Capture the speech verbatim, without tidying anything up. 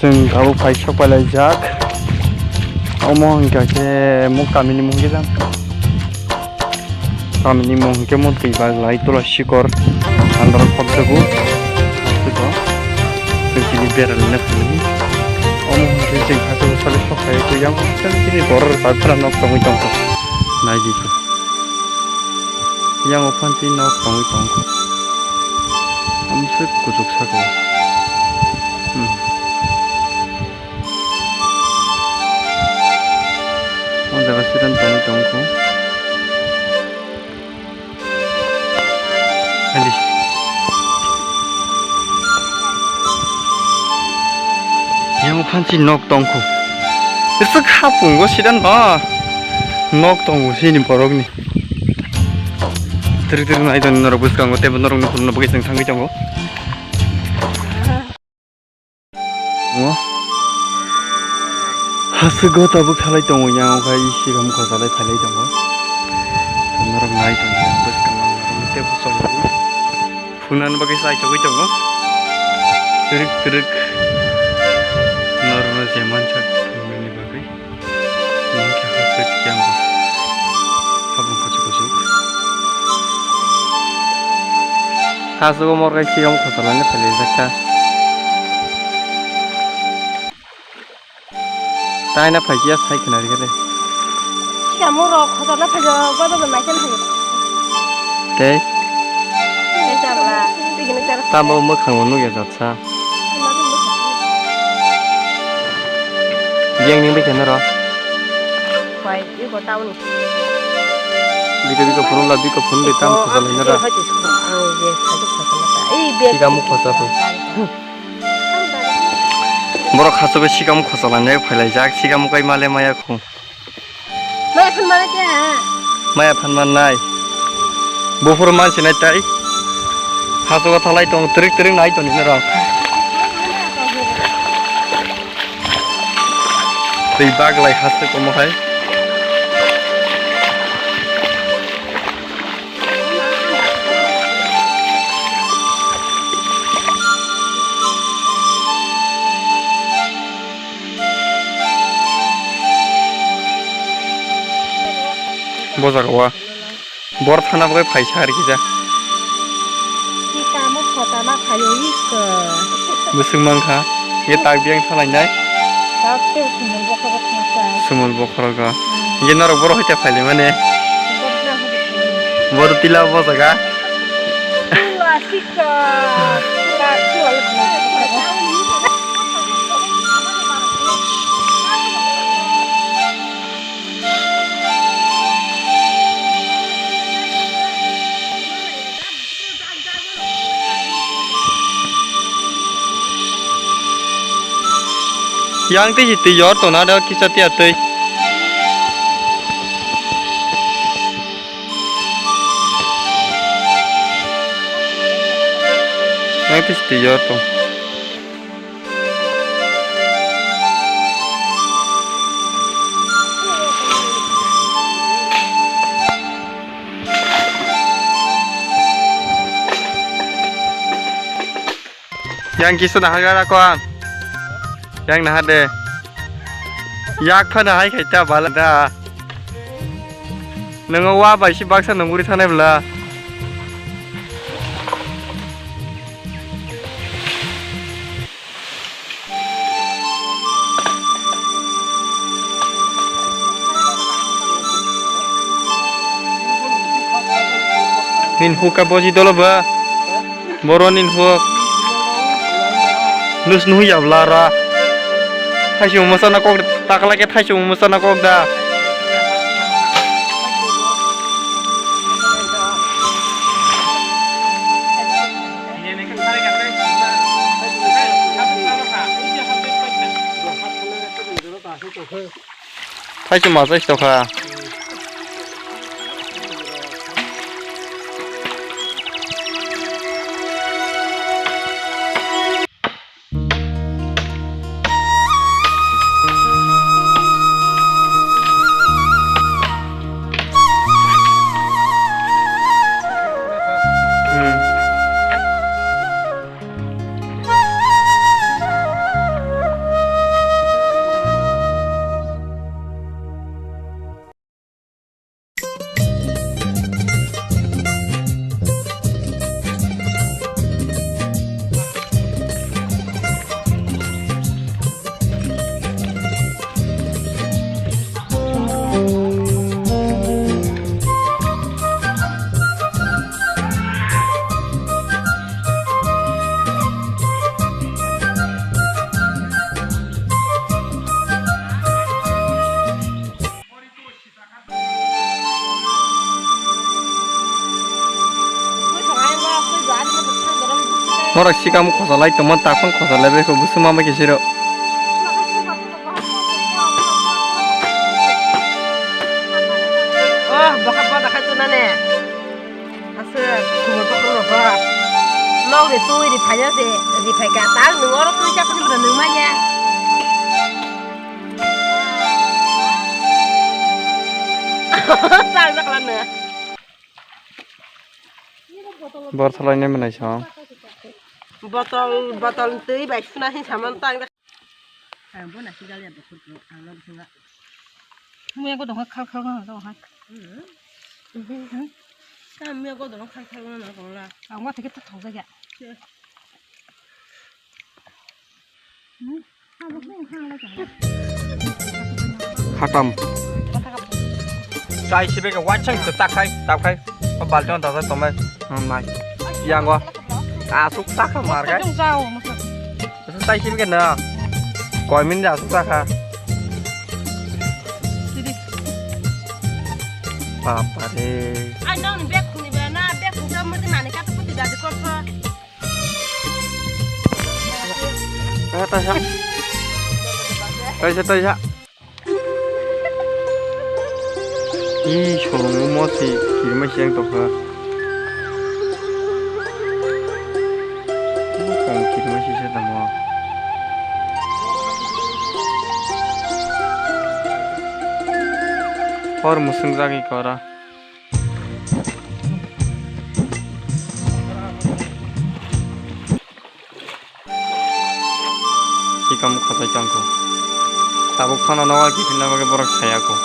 Chwng tabuk phai sok pailaijak. Omo hwnkha khe muk kamini mung khe jang. Kamini mung hwnkhe mo twi baglai tola sikor andro khokjago. Chwng tini beralina phailaini. Omo hwnkhe chwng haste bwsalo sok phai khe yang chini borok rwchapra nok tongwi tongkha. Naidi khe. Yang o phan twi nok tongwi tongkha. Amswk kuchuk saka o. Hmm. O jaga student tongwi tongkha. Hadi. Yang o phan twi nok tongkha. Aswk hapungo student ba. Nok tongo sini borokni. Trik trik nai tong norok bwskango tei norokno phunukna bagwi chwng thangwi tongo. Mo. Haswk go tabuk thalai tongo yang o khai sikam khosalai phailai tongo. Norok nai tongo bwskango norok tei bwskango. Phunukna bagwi chai togwi tongo. Trik trik. Norokno je mansak phunuknani bagwi. Mungkhe haswk yang bo. Habung kuchuk kuchuk. Haswk o morkai sikam khosalani phailaijak kha. Taina phaikiya sai khna rikha de. Sikamo rok khosalna phaijo, goi bai bai maikhe phaijo. Tei? Tei chabla, tei gini chara. Tamo mwkhang o nukya jat. Sa. Yang ni bikhe noro. Pai, iko taun. Bika bika phone la, bika phone de tam khosal hinara. Ang je khaju khosal ta. Ei, be. Sikamo khosa tu. Borok khasok sikamo khosal ne phailai jak, sikamo kai male maya khu. Maya phan mana kya? Maya phan man nai. Buphuru man sinai tai. Hasogo thalai tong, trik trik nai tong nini rok. Twi baglai haste komo hai. Bo jaga o bor thana bagwi phaisa arikhe ja. Bwswk mankha, ye tak biyang thalainai. Sumul bokhorogo. Ye norok boro hai ta phailaimani. Boro tila bo jaga. Yang twi si twi yor tona do kisa tiya twi. Yang twi si twi yor tong. Yang kisa naharga rako ang. Yang nahar de. Yak pha nahai khai ta bala da. Nwngo wa bai si baksa nunguri thanai bwla. Nin huka bosi dolo ba. Boro nin huk. Nus nuhu yabla ra. Thaisung mwsana kok takla khe thaisung mwsana kok da. Thaisung masa istokha. Norok sikamo khosalai tongma, takhon khosalai bai kho, bwswk ma bai khe siro. Oh, bokha bokha khai tuna ne. Aswk, khumui bokha bokha. Nok de twi ri phai ya se, ri phai ka. Tang nung oro twi chapni bra nung ma ya. Tang jak la ne. Bor salai ne mwnai song. Botol, botol twi bai suna hin saman tang. Ang bo nasi gal ya dokhor ko, ang no singa. Muya ko dong khal khal no dong ha. Hmm. Hmm. Sa muya ko dong khal khal no dong la. Ang wa thik ta thok ja ya. Khatam. Chai sibe ke wachang to takhai, takhai. O balti on dasa tomai. Hmm, mai. Yang wa. Asuk takha mar kai. Chai sibe ke na. Koi min asuk takha. Bapare. Ai nang ni bag khuni ba na, bag khuni ba mati mani ka to puti dadi kor pha. Eh, taisa. Taisa, taisa. Ih, sorong mo si, kirima siang tokha. Kong kirima sisa tamo. Hor musung jagi kora. Sikam khachai tongkho. Tabuk phano nogo kiphilna bagwi borok sayakho.